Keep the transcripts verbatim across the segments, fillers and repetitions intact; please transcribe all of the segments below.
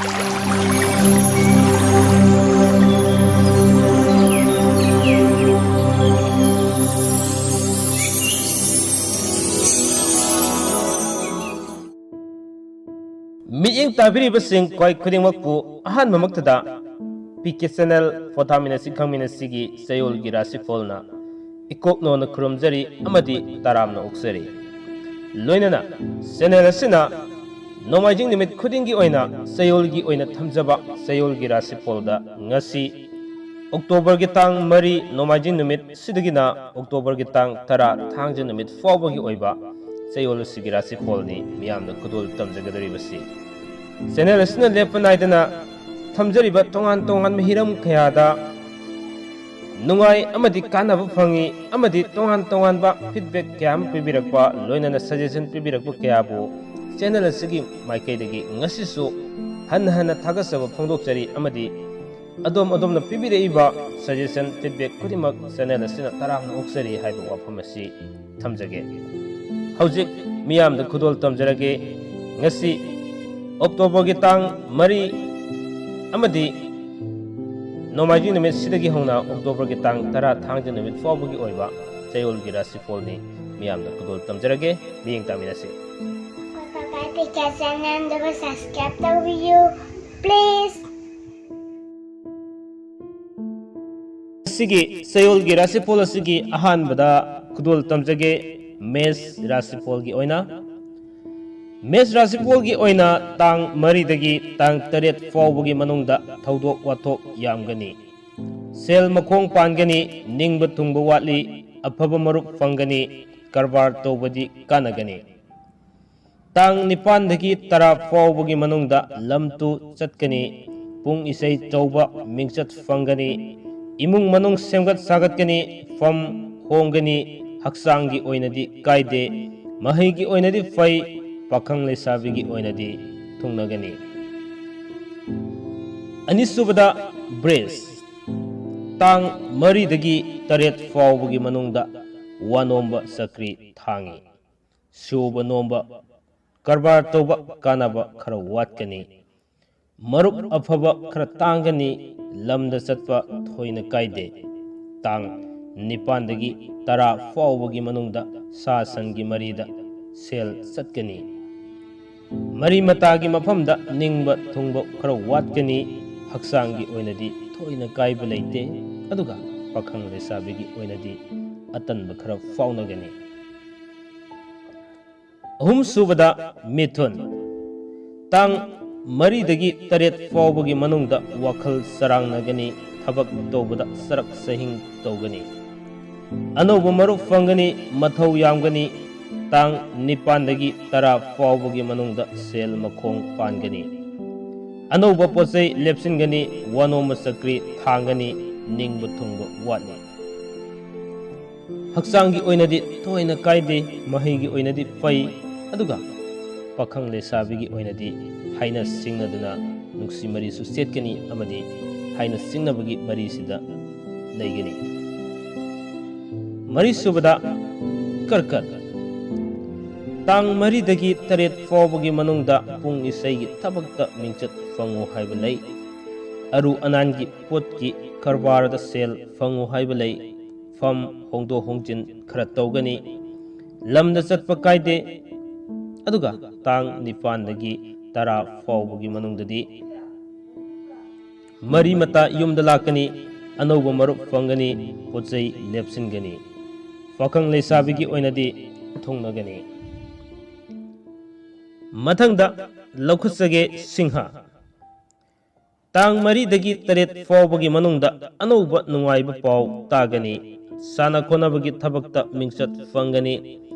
ꯃꯤꯠꯌꯦꯡ ꯇꯥꯕꯤꯔꯤꯕꯁꯤꯡ ꯈ꯭ꯋꯥꯏ ꯈꯨꯗꯤꯡꯃꯛꯄꯨ ꯑꯍꯥꯟꯕꯃꯛꯇꯗ ꯄꯤ ꯀꯦ Channel ꯄꯣꯊꯥꯃꯤꯟꯅꯁꯤ ꯈꯪꯃꯤꯟꯅꯁꯤꯒꯤ ꯆꯌꯣꯜꯒꯤ ꯔꯥꯁꯤꯐꯣꯜꯅ ꯏꯀꯣꯛꯅꯣꯅ ꯈꯨꯔꯨꯝꯖꯔꯤ ꯑꯃꯗꯤ ꯇꯔꯥꯝꯅ ꯑꯣꯛꯆꯔꯤ꯫ ꯂꯣꯏꯅꯅ channel ꯑꯁꯤꯅ ꯅꯣꯡꯃꯥꯏꯖꯤꯡ ꯅꯨꯃꯤꯠ ꯈꯨꯗꯤꯡꯒꯤ ꯑꯣꯏꯅ ꯆꯌꯣꯜꯒꯤ ꯑꯣꯏꯅ ꯊꯝꯖꯕ ꯆꯌꯣꯜꯒꯤ ꯔꯥꯁꯤꯐꯣꯜꯗ ꯉꯁꯤ October ꯒꯤ ꯇꯥꯡ ꯃꯔꯤ ꯅꯣꯡꯃꯥꯏꯖꯤꯡ ꯅꯨꯃꯤꯠ ꯁꯤꯗꯒꯤꯅ October ꯒꯤ ꯇꯥꯡ ꯇꯔꯥ ꯊꯥꯡꯖ ꯅꯨꯃꯤꯠ ꯐꯥꯎꯕꯒꯤ ꯑꯣꯏꯕ ꯆꯌꯣꯜ ꯑꯁꯤꯒꯤ ꯔꯥꯁꯤꯐꯣꯜꯅꯤ ꯃꯤꯌꯥꯝꯅ ꯈꯨꯗꯣꯜ ꯇꯝꯖꯒꯗꯧꯔꯤꯕꯁꯤ꯫ Channel ꯑꯁꯤꯅ ꯂꯦꯞꯄ ꯅꯥꯏꯗꯅ ꯊꯝꯖꯔꯤꯕ ꯇꯣꯉꯥꯟ ꯇꯣꯉꯥꯟꯕ ꯍꯤꯔꯝ ꯀꯌꯥꯗ ꯅꯨꯡꯉꯥꯏ ꯑꯃꯗꯤ ꯀꯥꯟꯅꯕ ꯐꯪꯏ ꯑꯃꯗꯤ ꯇꯣꯉꯥꯟ ꯇꯣꯉꯥꯟꯕ feedback ꯀꯌꯥ ꯑꯃ ꯄꯤꯕꯤꯔꯛꯄ, ꯂꯣꯏꯅꯅ suggestion ꯄꯤꯕꯤꯔꯛꯄ ꯀꯌꯥꯕꯨ channel ꯑꯁꯤꯒꯤ ꯃꯥꯏꯀꯩꯗꯒꯤ ꯉꯁꯤꯁꯨ ꯍꯟꯅ ꯍꯟꯅ ꯊꯥꯒꯠꯆꯕ ꯐꯣꯡꯗꯣꯛꯆꯔꯤ ꯑꯃꯗꯤ ꯑꯗꯣꯝ ꯑꯗꯣꯝꯅ ꯄꯤꯕꯤꯔꯛꯏꯕ suggestion, feedback ꯈꯨꯗꯤꯡꯃꯛ channel ꯑꯁꯤꯅ ꯇꯔꯥꯝꯅ ꯑꯣꯛꯆꯔꯤ ꯍꯥꯏꯕ ꯋꯥꯐꯝ ꯑꯁꯤ ꯊꯝꯖꯒꯦ꯫ ꯍꯧꯖꯤꯛ ꯃꯤꯌꯥꯝꯗ ꯈꯨꯗꯣꯜ ꯇꯝꯖꯔꯒꯦ꯫ ꯉꯁꯤ October ꯒꯤ ꯇꯥꯡ ꯃꯔꯤ ꯑꯃꯗꯤ ꯅꯣꯡꯃꯥꯏꯖꯤꯡ ꯅꯨꯃꯤꯠ ꯁꯤꯗꯒꯤ ꯍꯧꯅ October ꯒꯤ ꯇꯥꯡ ꯇꯔꯥ ꯊꯥꯡꯖ ꯅꯨꯃꯤꯠ ꯐꯥꯎꯕꯒꯤ ꯑꯣꯏꯕ ꯆꯌꯣꯜꯒꯤ ꯔꯥꯁꯤꯐꯣꯜꯅꯤ꯫ ꯃꯤꯌꯥꯝꯗ ꯈꯨꯗꯣꯜ ꯇꯝꯖꯔꯒꯦ꯫ ꯃꯤꯠꯌꯦꯡ ꯇꯥꯃꯤꯟꯅꯁꯤ꯫ ꯑꯩꯈꯣꯏ ꯀꯀꯥ ꯄꯤꯀꯦ channel ꯑꯗꯨꯕꯨ subscribe ꯇꯧꯕꯤꯌꯨ, please꯫ ꯁꯤꯒꯤ ꯆꯌꯣꯜꯒꯤ ꯔꯥꯁꯤꯐꯣꯜ ꯑꯁꯤꯒꯤ ꯑꯍꯥꯟꯕꯗ ꯈꯨꯗꯣꯜ ꯇꯝꯖꯒꯦ꯫ ꯃꯦꯁ ꯔꯥꯁꯤꯐꯣꯜꯒꯤ ꯑꯣꯏꯅ, ꯃꯦꯁ ꯔꯥꯁꯤꯐꯣꯜꯒꯤ ꯑꯣꯏꯅ ꯇꯥꯡ ꯃꯔꯤꯗꯒꯤ ꯇꯥꯡ ꯇꯔꯦꯠ ꯐꯥꯎꯕꯒꯤ ꯃꯅꯨꯡꯗ ꯊꯧꯗꯣꯛ ꯋꯥꯊꯣꯛ ꯌꯥꯝꯒꯅꯤ꯫ ꯁꯦꯜ ꯃꯈꯣꯡ ꯄꯥꯟꯒꯅꯤ, ꯅꯤꯡꯕ ꯊꯨꯡꯕ ꯋꯥꯠꯂꯤ, ꯑꯐꯕ ꯃꯔꯨꯞ ꯐꯪꯒꯅꯤ, ꯀꯔꯕꯥꯔ ꯇꯧꯕꯗꯤ ꯀꯥꯟꯅꯒꯅꯤ꯫ ꯇꯥꯡ ꯅꯤꯄꯥꯟꯗꯒꯤ ꯇꯔꯥ ꯐꯥꯎꯕꯒꯤ ꯃꯅꯨꯡꯗ ꯂꯝ ꯇꯨ ꯆꯠꯀꯅꯤ, ꯄꯨꯡ ꯏꯁꯩ ꯇꯧꯕ ꯃꯤꯡꯆꯠ ꯐꯪꯒꯅꯤ, ꯏꯃꯨꯡ ꯃꯅꯨꯡ ꯁꯦꯝꯒꯠ ꯁꯥꯒꯠꯀꯅꯤ, ꯐꯝ ꯍꯣꯡꯒꯅꯤ, ꯍꯛꯆꯥꯡꯒꯤ ꯑꯣꯏꯅꯗꯤ ꯀꯥꯏꯗꯦ, ꯃꯍꯩꯒꯤ ꯑꯣꯏꯅꯗꯤ ꯐꯩ, ꯄꯥꯈꯪ ꯂꯩꯁꯥꯕꯤꯒꯤ ꯑꯣꯏꯅꯗꯤ ꯊꯨꯡꯅꯒꯅꯤ꯫ ꯑꯅꯤꯁꯨꯕꯗ ꯕ꯭ꯔꯤꯖ, ꯇꯥꯡ ꯃꯔꯤꯗꯒꯤ ꯇꯔꯦꯠ ꯐꯥꯎꯕꯒꯤ ꯃꯅꯨꯡꯗ ꯋꯥ ꯅꯣꯝꯕ ꯆꯀ꯭ꯔꯤ ꯊꯥꯡꯉꯤ꯫ ꯁꯨꯕ ꯅꯣꯝꯕ, ꯀꯔꯕꯥꯔ ꯇꯧꯕ ꯀꯥꯟꯅꯕ ꯈꯔ ꯋꯥꯠꯀꯅꯤ꯫ ꯃꯔꯨꯞ ꯑꯐꯕ ꯈꯔ ꯇꯥꯡꯒꯅꯤ, ꯂꯝꯗ ꯆꯠꯄ ꯊꯣꯏꯅ ꯀꯥꯏꯗꯦ꯫ ꯇꯥꯡ ꯅꯤꯄꯥꯟꯗꯒꯤ ꯇꯔꯥ ꯐꯥꯎꯕꯒꯤ ꯃꯅꯨꯡꯗ ꯁꯥ ꯁꯟꯒꯤ ꯃꯔꯤꯗ ꯁꯦꯜ ꯆꯠꯀꯅꯤ꯫ ꯃꯔꯤ ꯃꯇꯥꯒꯤ ꯃꯐꯝꯗ ꯅꯤꯡꯕ ꯊꯨꯡꯕ ꯈꯔ ꯋꯥꯠꯀꯅꯤ꯫ ꯍꯛꯆꯥꯡꯒꯤ ꯑꯣꯏꯅꯗꯤ ꯊꯣꯏꯅ ꯀꯥꯏꯕ ꯂꯩꯇꯦ, ꯑꯗꯨꯒ ꯄꯥꯈꯪ ꯂꯩꯁꯥꯕꯤꯒꯤ ꯑꯣꯏꯅꯗꯤ ꯑꯇꯟꯕ ꯈꯔ ꯐꯥꯎꯅꯒꯅꯤ꯫ ꯑꯍꯨꯝꯁꯨꯕꯗ ꯃꯤꯊꯨꯟ꯫ ꯇꯥꯡ ꯃꯔꯤꯗꯒꯤ ꯇꯔꯦꯠ ꯐꯥꯎꯕꯒꯤ ꯃꯅꯨꯡꯗ ꯋꯥꯈꯜ ꯆꯔꯥꯡꯅꯒꯅꯤ, ꯊꯕꯛ ꯇꯧꯕꯗ ꯆꯔꯛ ꯆꯍꯤꯡ ꯇꯧꯒꯅꯤ꯫ ꯑꯅꯧꯕ ꯃꯔꯨꯞ ꯐꯪꯒꯅꯤ, ꯃꯊꯧ ꯌꯥꯝꯒꯅꯤ꯫ ꯇꯥꯡ ꯅꯤꯄꯥꯟꯗꯒꯤ ꯇꯔꯥ ꯐꯥꯎꯕꯒꯤ ꯃꯅꯨꯡꯗ ꯁꯦꯜ ꯃꯈꯣꯡ ꯄꯥꯟꯒꯅꯤ꯫ ꯑꯅꯧꯕ ꯄꯣꯠ ꯆꯩ ꯂꯦꯞꯁꯤꯟꯒꯅꯤ, ꯋꯥꯅꯣꯝꯕ ꯆꯀ꯭ꯔꯤ ꯊꯥꯡꯒꯅꯤ, ꯅꯤꯡꯕ ꯊꯨꯡꯕ ꯋꯥꯠꯂꯤ꯫ ꯍꯛꯆꯥꯡꯒꯤ ꯑꯣꯏꯅꯗꯤ ꯊꯣꯏꯅ ꯀꯥꯏꯗꯦ, ꯃꯍꯩꯒꯤ ꯑꯣꯏꯅꯗꯤ ꯐꯩ, ꯑꯗꯨꯒ ꯄꯥꯈꯪ ꯂꯩꯁꯥꯕꯤꯒꯤ ꯑꯣꯏꯅꯗꯤ ꯍꯥꯏꯅ ꯁꯤꯡꯅꯗꯨꯅ ꯅꯨꯡꯁꯤ ꯃꯔꯤꯁꯨ ꯆꯦꯠꯀꯅꯤ ꯑꯃꯗꯤ ꯍꯥꯏꯅ ꯁꯤꯡꯅꯕꯒꯤ ꯃꯔꯤꯁꯤꯗ ꯂꯩꯒꯅꯤ꯫ ꯃꯔꯤꯁꯨꯕꯗ ꯀꯔꯀꯠ꯫ ꯇꯥꯡ ꯃꯔꯤꯗꯒꯤ ꯇꯔꯦꯠ ꯐꯥꯎꯕꯒꯤ ꯃꯅꯨꯡꯗ ꯄꯨꯡ ꯏꯁꯩꯒꯤ ꯊꯕꯛꯇ ꯃꯤꯡꯆꯠ ꯐꯪꯉꯨ ꯍꯥꯏꯕ ꯂꯩ꯫ ꯑꯔꯨ ꯑꯅꯥꯟꯒꯤ ꯄꯣꯠꯀꯤ ꯀꯔꯕꯥꯔꯗ ꯁꯦꯜ ꯐꯪꯉꯨ ꯍꯥꯏꯕ ꯂꯩ꯫ ꯐꯝ ꯍꯣꯡꯗꯣꯛ ꯍꯣꯡꯖꯤꯟ ꯈꯔ ꯇꯧꯒꯅꯤ꯫ ꯂꯝꯗ ꯆꯠꯄ ꯀꯥꯏꯗꯦ꯫ ꯑꯗꯨꯒ ꯇꯥꯡ ꯅꯤꯄꯥꯟꯗꯒꯤ ꯇꯔꯥ ꯐꯥꯎꯕꯒꯤ ꯃꯅꯨꯡꯗꯗꯤ ꯃꯔꯤ ꯃꯇꯥ ꯌꯨꯝꯗ ꯂꯥꯛꯀꯅꯤ, ꯑꯅꯧꯕ ꯃꯔꯨꯞ ꯐꯪꯒꯅꯤ, ꯄꯣꯠ ꯆꯩ ꯂꯦꯞꯁꯤꯟꯒꯅꯤ꯫ ꯄꯥꯈꯪ ꯂꯩꯁꯥꯕꯤꯒꯤ ꯑꯣꯏꯅꯗꯤ ꯊꯨꯡꯅꯒꯅꯤ꯫ ꯃꯊꯪꯗ ꯂꯧꯈꯠꯆꯒꯦ ꯁꯤꯡꯍ꯫ ꯇꯥꯡ ꯃꯔꯤꯗꯒꯤ ꯇꯔꯦꯠ ꯐꯥꯎꯕꯒꯤ ꯃꯅꯨꯡꯗ ꯑꯅꯧꯕ ꯅꯨꯡꯉꯥꯏꯕ ꯄꯥꯎ ꯇꯥꯒꯅꯤ꯫ ꯁꯥꯟꯅ ꯈꯣꯠꯅꯕꯒꯤ ꯊꯕꯛꯇ ꯃꯤꯡꯆꯠ ꯐꯪꯒꯅꯤ꯫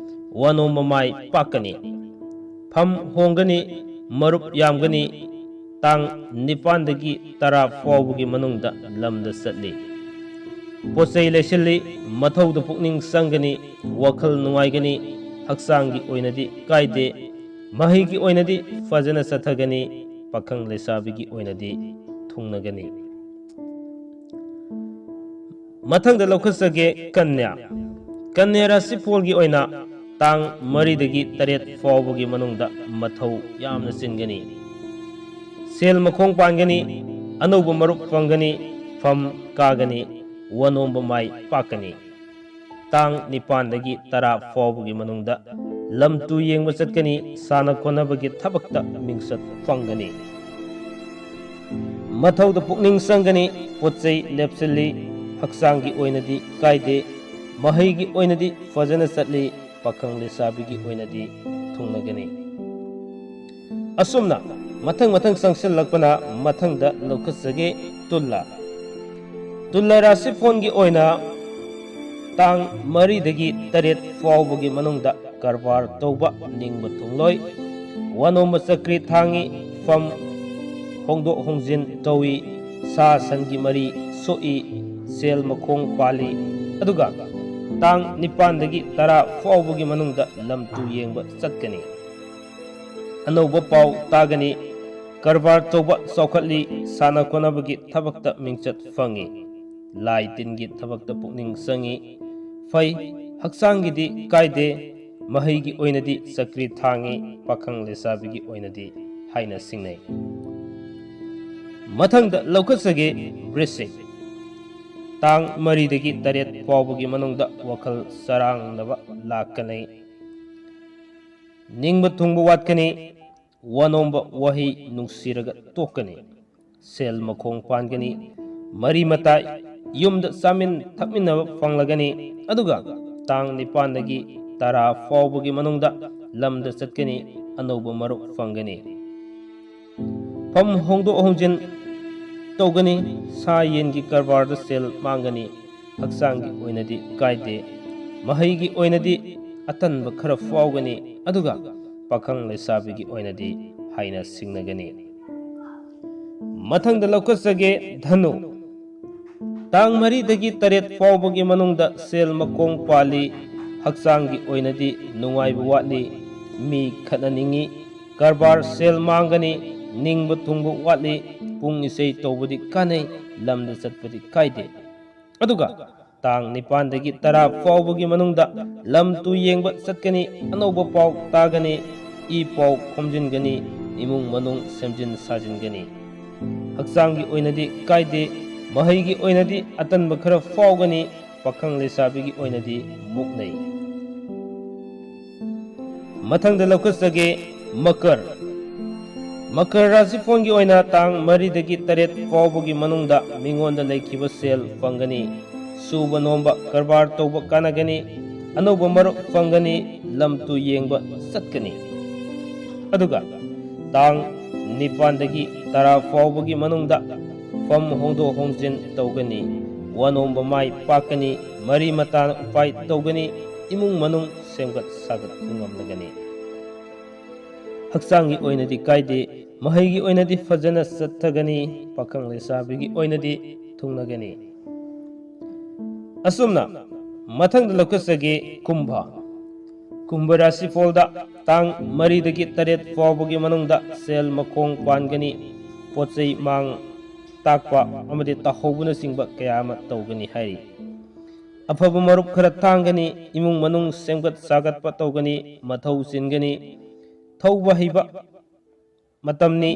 ꯋꯥꯅꯣꯝꯕ ꯃꯥꯏ ꯄꯥꯛꯀꯅꯤ꯫ ꯐꯝ ꯍꯣꯡꯒꯅꯤ, ꯃꯔꯨꯞ ꯌꯥꯝꯒꯅꯤ꯫ ꯇꯥꯡ ꯅꯤꯄꯥꯟꯗꯒꯤ ꯇꯔꯥ ꯐꯥꯎꯕꯒꯤ ꯃꯅꯨꯡꯗ ꯂꯝꯗ ꯆꯠꯂꯤ꯫ ꯄꯣꯠ ꯆꯩ ꯂꯩꯁꯤꯜꯂꯤ, ꯃꯊꯧꯗ ꯄꯨꯛꯅꯤꯡ ꯆꯪꯒꯅꯤ, ꯋꯥꯈꯜ ꯅꯨꯡꯉꯥꯏꯒꯅꯤ, ꯍꯛꯆꯥꯡꯒꯤ ꯑꯣꯏꯅꯗꯤ ꯀꯥꯏꯗꯦ, ꯃꯍꯩꯒꯤ ꯑꯣꯏꯅꯗꯤ ꯐꯖꯅ ꯆꯠꯊꯒꯅꯤ, ꯄꯥꯈꯪ ꯂꯩꯁꯥꯕꯤꯒꯤ ꯑꯣꯏꯅꯗꯤ ꯊꯨꯡꯅꯒꯅꯤ꯫ ꯃꯊꯪꯗ ꯂꯧꯈꯠꯆꯒꯦ ꯀꯟꯌꯥ꯫ ꯀꯟꯌꯥ ꯔꯥꯁꯤꯐꯣꯜꯒꯤ ꯑꯣꯏꯅ ꯇꯥꯡ ꯃꯔꯤꯗꯒꯤ ꯇꯔꯦꯠ ꯐꯥꯎꯕꯒꯤ ꯃꯅꯨꯡꯗ ꯃꯊꯧ ꯌꯥꯝꯅ ꯆꯤꯟꯒꯅꯤ꯫ ꯁꯦꯜ ꯃꯈꯣꯡ ꯄꯥꯟꯒꯅꯤ, ꯑꯅꯧꯕ ꯃꯔꯨꯞ ꯐꯪꯒꯅꯤ, ꯐꯝ ꯀꯥꯒꯅꯤ, ꯋꯥꯅꯣꯝꯕ ꯃꯥꯏ ꯄꯥꯛꯀꯅꯤ꯫ ꯇꯥꯡ ꯅꯤꯄꯥꯟꯗꯒꯤ ꯇꯔꯥ ꯐꯥꯎꯕꯒꯤ ꯃꯅꯨꯡꯗ ꯂꯝ ꯇꯨ ꯌꯦꯡꯕ ꯆꯠꯀꯅꯤ, ꯁꯥꯟꯅ ꯈꯣꯠꯅꯕꯒꯤ ꯊꯕꯛꯇ ꯃꯤꯡꯆꯠ ꯐꯪꯒꯅꯤ꯫ ꯃꯊꯧꯗ ꯄꯨꯛꯅꯤꯡ ꯆꯪꯒꯅꯤ, ꯄꯣꯠ ꯆꯩ ꯂꯦꯞꯁꯤꯜꯂꯤ, ꯍꯛꯆꯥꯡꯒꯤ ꯑꯣꯏꯅꯗꯤ ꯀꯥꯏꯗꯦ, ꯃꯍꯩꯒꯤ ꯑꯣꯏꯅꯗꯤ ꯐꯖꯅ ꯆꯠꯂꯤ, ꯄꯥꯈꯪ ꯂꯩꯁꯥꯕꯤꯒꯤ ꯑꯣꯏꯅꯗꯤ ꯊꯨꯡꯅꯒꯅꯤ꯫ ꯑꯁꯨꯝꯅ ꯃꯊꯪ ꯃꯊꯪ ꯆꯪꯁꯤꯜꯂꯛꯄꯅ ꯃꯊꯪꯗ ꯂꯧꯈꯠꯆꯒꯦ꯫ ꯇꯨꯂꯥ꯫ ꯇꯨꯂꯥ ꯔꯥꯁꯤꯐꯣꯟꯒꯤ ꯑꯣꯏꯅ ꯇꯥꯡ ꯃꯔꯤꯗꯒꯤ ꯇꯔꯦꯠ ꯐꯥꯎꯕꯒꯤ ꯃꯅꯨꯡꯗ ꯀꯔꯕꯥꯔ ꯇꯧꯕ ꯅꯤꯡꯕ ꯊꯨꯡꯂꯣꯏ꯫ ꯋꯥꯅꯣꯝꯕ ꯆꯀ꯭ꯔꯤ ꯊꯥꯡꯉꯤ, ꯐꯝ ꯍꯣꯡꯗꯣꯛ ꯍꯣꯡꯖꯤꯟ ꯇꯧꯏ, ꯁꯥ ꯁꯟꯒꯤ ꯃꯔꯤ ꯁꯣꯛꯏ, ꯁꯦꯜ ꯃꯈꯣꯡ ꯄꯥꯜꯂꯤ꯫ ꯑꯗꯨꯒ ꯇꯥꯡ ꯅꯤꯄꯥꯟꯗꯒꯤ ꯇꯔꯥ ꯐꯥꯎꯕꯒꯤ ꯃꯅꯨꯡꯗ ꯂꯝ ꯇꯨ ꯌꯦꯡꯕ ꯆꯠꯀꯅꯤ꯫ ꯑꯅꯧꯕ ꯄꯥꯎ ꯇꯥꯒꯅꯤ꯫ ꯀꯔꯕꯥꯔ ꯇꯧꯕ ꯆꯥꯎꯈꯠꯂꯤ, ꯁꯥꯟꯅ ꯈꯣꯠꯅꯕꯒꯤ ꯊꯕꯛꯇ ꯃꯤꯡꯆꯠ ꯐꯪꯉꯤ, ꯂꯥꯏ ꯇꯤꯟꯒꯤ ꯊꯕꯛꯇ ꯄꯨꯛꯅꯤꯡ ꯆꯪꯉꯤ, ꯐꯩ, ꯍꯛꯆꯥꯡꯒꯤꯗꯤ ꯀꯥꯏꯗꯦ, ꯃꯍꯩꯒꯤ ꯑꯣꯏꯅꯗꯤ ꯆꯀ꯭ꯔꯤ ꯊꯥꯡꯉꯤ, ꯄꯥꯈꯪ ꯂꯩꯁꯥꯕꯤꯒꯤ ꯑꯣꯏꯅꯗꯤ ꯍꯥꯏꯅ ꯁꯤꯡꯅꯩ꯫ ꯃꯊꯪꯗ ꯂꯧꯈꯠꯆꯒꯦ ꯕ꯭ꯔꯤꯁꯤꯛ꯫ ꯇꯥꯡ ꯃꯔꯤꯗꯒꯤ ꯇꯔꯦꯠ ꯐꯥꯎꯕꯒꯤ ꯃꯅꯨꯡꯗ ꯋꯥꯈꯜ ꯆꯔꯥꯡꯅꯕ ꯂꯥꯛꯀꯅꯤ꯫ ꯅꯤꯡꯕ ꯊꯨꯡꯕ ꯋꯥꯠꯀꯅꯤ, ꯋꯥꯅꯣꯝꯕ ꯋꯥꯍꯩ ꯅꯨꯡꯁꯤꯔꯒ ꯇꯣꯛꯀꯅꯤ꯫ ꯁꯦꯜ ꯃꯈꯣꯡ ꯄꯥꯟꯒꯅꯤ, ꯃꯔꯤ ꯃꯇꯥꯏ ꯌꯨꯝꯗ ꯆꯥꯃꯤꯟ ꯊꯛꯃꯤꯟꯅꯕ ꯐꯪꯂꯒꯅꯤ꯫ ꯑꯗꯨꯒ ꯇꯥꯡ ꯅꯤꯄꯥꯟꯗꯒꯤ ꯇꯔꯥ ꯐꯥꯎꯕꯒꯤ ꯃꯅꯨꯡꯗ ꯂꯝꯗ ꯆꯠꯀꯅꯤ, ꯑꯅꯧꯕ ꯃꯔꯨꯞ ꯐꯪꯒꯅꯤ꯫ ꯐꯝ ꯍꯣꯡꯗꯣꯛ ꯍꯣꯡꯖꯤꯟ ꯇꯧꯒꯅꯤ, ꯁꯥ ꯌꯦꯟꯒꯤ ꯀꯔꯕꯥꯔꯗ ꯁꯦꯜ ꯃꯥꯡꯒꯅꯤ, ꯍꯛꯆꯥꯡꯒꯤ ꯑꯣꯏꯅꯗꯤ ꯀꯥꯏꯗꯦ, ꯃꯍꯩꯒꯤ ꯑꯣꯏꯅꯗꯤ ꯑꯇꯟꯕ ꯈꯔ ꯐꯥꯎꯒꯅꯤ, ꯑꯗꯨꯒ ꯄꯥꯈꯪ ꯂꯩꯁꯥꯕꯤꯒꯤ ꯑꯣꯏꯅꯗꯤ ꯍꯥꯏꯅ ꯁꯤꯡꯅꯒꯅꯤ꯫ ꯃꯊꯪꯗ ꯂꯧꯈꯠꯆꯒꯦ ꯙꯅꯨ꯫ ꯇꯥꯡ ꯃꯔꯤꯗꯒꯤ ꯇꯔꯦꯠ ꯐꯥꯎꯕꯒꯤ ꯃꯅꯨꯡꯗ ꯁꯦꯜ ꯃꯈꯣꯡ ꯄꯥꯜꯂꯤ, ꯍꯛꯆꯥꯡꯒꯤ ꯑꯣꯏꯅꯗꯤ ꯅꯨꯡꯉꯥꯏꯕ ꯋꯥꯠꯂꯤ, ꯃꯤ ꯈꯠꯅꯅꯤꯡꯉꯤ, ꯀꯔꯕꯥꯔ ꯁꯦꯜ ꯃꯥꯡꯒꯅꯤ, ꯅꯤꯡꯕ ꯊꯨꯡꯕ ꯋꯥꯠꯂꯤ, ꯄꯨꯡ ꯏꯁꯩ ꯇꯧꯕꯗꯤ ꯀꯥꯟꯅꯩ, ꯂꯝꯗ ꯆꯠꯄꯗꯤ ꯀꯥꯏꯗꯦ꯫ ꯑꯗꯨꯒ ꯇꯥꯡ ꯅꯤꯄꯥꯟꯗꯒꯤ ꯇꯔꯥ ꯐꯥꯎꯕꯒꯤ ꯃꯅꯨꯡꯗ ꯂꯝ ꯇꯨ ꯌꯦꯡꯕ ꯆꯠꯀꯅꯤ, ꯑꯅꯧꯕ ꯄꯥꯎ ꯇꯥꯒꯅꯤ, ꯏ ꯄꯥꯎ ꯈꯣꯝꯖꯤꯟꯒꯅꯤ, ꯏꯃꯨꯡ ꯃꯅꯨꯡ ꯁꯦꯝꯖꯤꯟ ꯁꯥꯖꯤꯟꯒꯅꯤ꯫ ꯍꯛꯆꯥꯡꯒꯤ ꯑꯣꯏꯅꯗꯤ ꯀꯥꯏꯗꯦ, ꯃꯍꯩꯒꯤ ꯑꯣꯏꯅꯗꯤ ꯑꯇꯟꯕ ꯈꯔ ꯐꯥꯎꯒꯅꯤ, ꯄꯥꯈꯪ ꯂꯩꯁꯥꯕꯤꯒꯤ ꯑꯣꯏꯅꯗꯤ ꯃꯨꯛꯅꯩ꯫ ꯃꯊꯪꯗ ꯂꯧꯈꯠꯆꯒꯦ, ꯃꯀꯔ꯫ ꯃꯀꯔ ꯔꯥꯁꯤꯐꯣꯟꯒꯤ ꯑꯣꯏꯅ ꯇꯥꯡ ꯃꯔꯤꯗꯒꯤ ꯇꯔꯦꯠ ꯐꯥꯎꯕꯒꯤ ꯃꯅꯨꯡꯗ ꯃꯤꯉꯣꯟꯗ ꯂꯩꯈꯤꯕ ꯁꯦꯜ ꯐꯪꯒꯅꯤ꯫ ꯁꯨꯕ ꯅꯣꯝꯕ ꯀꯔꯕꯥꯔ ꯇꯧꯕ ꯀꯥꯟꯅꯒꯅꯤ꯫ ꯑꯅꯧꯕ ꯃꯔꯨꯞ ꯐꯪꯒꯅꯤ꯫ ꯂꯝ ꯇꯨ ꯌꯦꯡꯕ ꯆꯠꯀꯅꯤ꯫ ꯑꯗꯨꯒ ꯇꯥꯡ ꯅꯤꯄꯥꯟꯗꯒꯤ ꯇꯔꯥ ꯐꯥꯎꯕꯒꯤ ꯃꯅꯨꯡꯗ ꯐꯝ ꯍꯣꯡꯗꯣꯛ ꯍꯣꯡꯖꯤꯟ ꯇꯧꯒꯅꯤ꯫ ꯋꯥꯅꯣꯝꯕ ꯃꯥꯏ ꯄꯥꯛꯀꯅꯤ꯫ ꯃꯔꯤ ꯃꯇꯥꯅ ꯎꯄꯥꯏ ꯇꯧꯒꯅꯤ꯫ ꯏꯃꯨꯡ ꯃꯅꯨꯡ ꯁꯦꯝꯒꯠ ꯁꯥꯒꯠꯄ ꯉꯝꯂꯒꯅꯤ꯫ ꯍꯛꯆꯥꯡꯒꯤ ꯑꯣꯏꯅꯗꯤ ꯀꯥꯏꯗꯦ, ꯃꯍꯩꯒꯤ ꯑꯣꯏꯅꯗꯤ ꯐꯖꯅ ꯆꯠꯊꯒꯅꯤ, ꯄꯥꯈꯪ ꯂꯩꯁꯥꯕꯤꯒꯤ ꯑꯣꯏꯅꯗꯤ ꯊꯨꯡꯅꯒꯅꯤ꯫ ꯑꯁꯨꯝꯅ ꯃꯊꯪꯗ ꯂꯧꯈꯠꯆꯒꯦ, ꯀꯨꯝꯚ꯫ ꯀꯨꯝꯚ ꯔꯥꯁꯤꯐꯣꯜꯗ ꯇꯥꯡ ꯃꯔꯤꯗꯒꯤ ꯇꯔꯦꯠ ꯐꯥꯎꯕꯒꯤ ꯃꯅꯨꯡꯗ ꯁꯦꯜ ꯃꯈꯣꯡ ꯄꯥꯟꯒꯅꯤ, ꯄꯣꯠ ꯆꯩ ꯃꯥꯡ ꯇꯥꯛꯄ ꯑꯃꯗꯤ ꯇꯥꯍꯧꯕꯅꯆꯤꯡꯕ ꯀꯌꯥ ꯑꯃ ꯇꯧꯒꯅꯤ ꯍꯥꯏꯔꯤ꯫ ꯑꯐꯕ ꯃꯔꯨꯞ ꯈꯔ ꯊꯥꯡꯒꯅꯤ, ꯏꯃꯨꯡ ꯃꯅꯨꯡ ꯁꯦꯝꯒꯠ ꯁꯥꯒꯠꯄ ꯇꯧꯒꯅꯤ, ꯃꯊꯧ ꯆꯤꯟꯒꯅꯤ, ꯊꯧꯕ ꯍꯩꯕ ꯃꯇꯝꯅꯤ,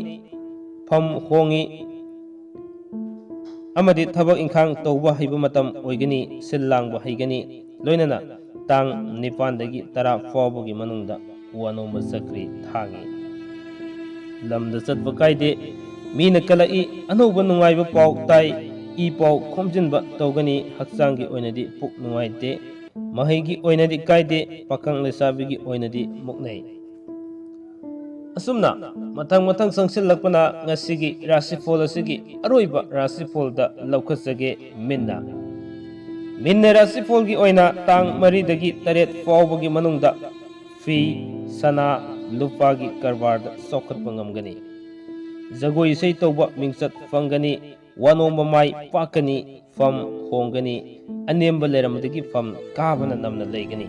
ꯐꯝ ꯍꯣꯡꯉꯤ ꯑꯃꯗꯤ ꯊꯕꯛ ꯏꯪꯈꯥꯡ ꯇꯧꯕ ꯍꯩꯕ ꯃꯇꯝ ꯑꯣꯏꯒꯅꯤ, ꯁꯤꯜ ꯂꯥꯡꯕ ꯍꯩꯒꯅꯤ, ꯂꯣꯏꯅꯅ ꯇꯥꯡ ꯅꯤꯄꯥꯟꯗꯒꯤ ꯇꯔꯥ ꯐꯥꯎꯕꯒꯤ ꯃꯅꯨꯡꯗ ꯋꯥꯅꯣꯝꯕ ꯆꯀ꯭ꯔꯤ ꯊꯥꯡꯉꯤ꯫ ꯂꯝꯗ ꯆꯠꯄ ꯀꯥꯏꯗꯦ, ꯃꯤꯅ ꯀꯜꯂꯛꯏ, ꯑꯅꯧꯕ ꯅꯨꯡꯉꯥꯏꯕ ꯄꯥꯎ ꯇꯥꯏ, ꯏ ꯄꯥꯎ ꯈꯣꯝꯖꯤꯟꯕ ꯇꯧꯒꯅꯤ, ꯍꯛꯆꯥꯡꯒꯤ ꯑꯣꯏꯅꯗꯤ ꯄꯨꯛ ꯅꯨꯡꯉꯥꯏꯇꯦ, ꯃꯍꯩꯒꯤ ꯑꯣꯏꯅꯗꯤ ꯀꯥꯏꯗꯦ, ꯄꯥꯈꯪ ꯂꯩꯁꯥꯕꯤꯒꯤ ꯑꯣꯏꯅꯗꯤ ꯃꯨꯛꯅꯩ꯫ ꯑꯁꯨꯝꯅ ꯃꯊꯪ ꯃꯊꯪ ꯆꯪꯁꯤꯜꯂꯛꯄꯅ ꯉꯁꯤꯒꯤ ꯔꯥꯁꯤꯐꯣꯜ ꯑꯁꯤꯒꯤ ꯑꯔꯣꯏꯕ ꯔꯥꯁꯤꯐꯣꯜꯗ ꯂꯧꯈꯠꯆꯒꯦ, ꯃꯤꯟꯅ꯫ ꯃꯤꯟꯅ ꯔꯥꯁꯤꯐꯣꯜꯒꯤ ꯑꯣꯏꯅ ꯇꯥꯡ ꯃꯔꯤꯗꯒꯤ ꯇꯔꯦꯠ ꯐꯥꯎꯕꯒꯤ ꯃꯅꯨꯡꯗ ꯐꯤ, ꯁꯅꯥ, ꯂꯨꯄꯥꯒꯤ ꯀꯔꯕꯥꯔꯗ ꯆꯥꯎꯈꯠꯄ ꯉꯝꯒꯅꯤ꯫ ꯖꯒꯣꯏ ꯏꯁꯩ ꯇꯧꯕ ꯃꯤꯡꯆꯠ ꯐꯪꯒꯅꯤ, ꯋꯥꯅꯣꯝꯕ ꯃꯥꯏ ꯄꯥꯛꯀꯅꯤ, ꯐꯝ ꯍꯣꯡꯒꯅꯤ, ꯑꯅꯦꯝꯕ ꯂꯩꯔꯝꯕꯗꯒꯤ ꯐꯝ ꯀꯥꯕꯅ ꯅꯝꯅ ꯂꯩꯒꯅꯤ꯫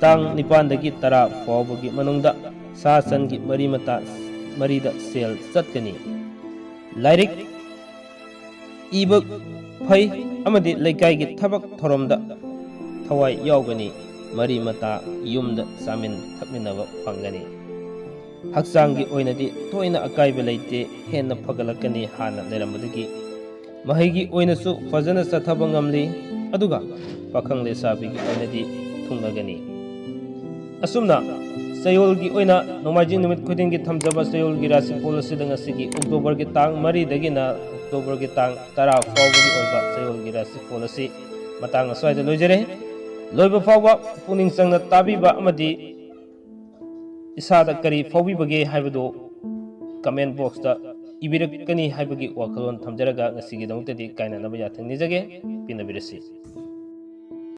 ꯇꯥꯡ ꯅꯤꯄꯥꯟꯗꯒꯤ ꯇꯔꯥ ꯐꯥꯎꯕꯒꯤ ꯃꯅꯨꯡꯗ ꯁꯥ ꯁꯟꯒꯤ ꯃꯔꯤ ꯃꯇꯥ ꯃꯔꯤꯗ ꯁꯦꯜ ꯆꯠꯀꯅꯤ꯫ ꯂꯥꯏꯔꯤꯛ ꯏꯕ ꯐꯩ ꯑꯃꯗꯤ ꯂꯩꯀꯥꯏꯒꯤ ꯊꯕꯛ ꯊꯧꯔꯝꯗ ꯊꯋꯥꯏ ꯌꯥꯎꯒꯅꯤ꯫ ꯃꯔꯤ ꯃꯇꯥ ꯌꯨꯝꯗ ꯆꯥꯃꯤꯟ ꯊꯛꯃꯤꯟꯅꯕ ꯐꯪꯒꯅꯤ꯫ ꯍꯛꯆꯥꯡꯒꯤ ꯑꯣꯏꯅꯗꯤ ꯊꯣꯏꯅ ꯑꯀꯥꯏꯕ ꯂꯩꯇꯦ, ꯍꯦꯟꯅ ꯐꯒꯠꯂꯛꯀꯅꯤ ꯍꯥꯟꯅ ꯂꯩꯔꯝꯕꯗꯒꯤ꯫ ꯃꯍꯩꯒꯤ ꯑꯣꯏꯅꯁꯨ ꯐꯖꯅ ꯆꯠꯊꯕ ꯉꯝꯂꯤ, ꯑꯗꯨꯒ ꯄꯥꯈꯪ ꯂꯩꯁꯥꯕꯤꯒꯤ ꯑꯣꯏꯅꯗꯤ ꯊꯨꯡꯅꯒꯅꯤ꯫ ꯑꯁꯨꯝꯅ ꯆꯌꯣꯜꯒꯤ ꯑꯣꯏꯅ ꯅꯣꯡꯃꯥꯏꯖꯤꯡ ꯅꯨꯃꯤꯠ ꯈꯨꯗꯤꯡꯒꯤ ꯊꯝꯖꯕ ꯆꯌꯣꯜꯒꯤ ꯔꯥꯁꯤꯐꯣꯜ ꯑꯁꯤꯗ ꯉꯁꯤꯒꯤ ꯑꯣꯛꯇꯣꯕꯔꯒꯤ ꯇꯥꯡ ꯃꯔꯤꯗꯒꯤꯅ ꯑꯣꯛꯇꯣꯕꯔꯒꯤ ꯇꯥꯡ ꯇꯔꯥ ꯐꯥꯎꯕꯒꯤ ꯑꯣꯏꯕ ꯆꯌꯣꯜꯒꯤ ꯔꯥꯁꯤꯐꯣꯜ ꯑꯁꯤ ꯃꯇꯥꯡ ꯑꯁ꯭ꯋꯥꯏꯗ ꯂꯣꯏꯖꯔꯦ꯫ ꯂꯣꯏꯕ ꯐꯥꯎꯕ ꯄꯨꯛꯅꯤꯡ ꯆꯪꯅ ꯇꯥꯕꯤꯕ ꯑꯃꯗꯤ ꯏꯁꯥꯗ ꯀꯔꯤ ꯐꯥꯎꯕꯤꯕꯒꯦ ꯍꯥꯏꯕꯗꯨ comment boxꯇ ꯏꯕꯤꯔꯛꯀꯅꯤ ꯍꯥꯏꯕꯒꯤ ꯋꯥꯈꯜꯂꯣꯟ ꯊꯝꯖꯔꯒ ꯉꯁꯤꯒꯤꯗꯃꯛꯇꯗꯤ ꯀꯥꯏꯅꯅꯕ ꯌꯥꯊꯪ ꯅꯤꯖꯒꯦ꯫ ꯄꯦꯟꯅꯕꯤꯔꯁꯤ꯫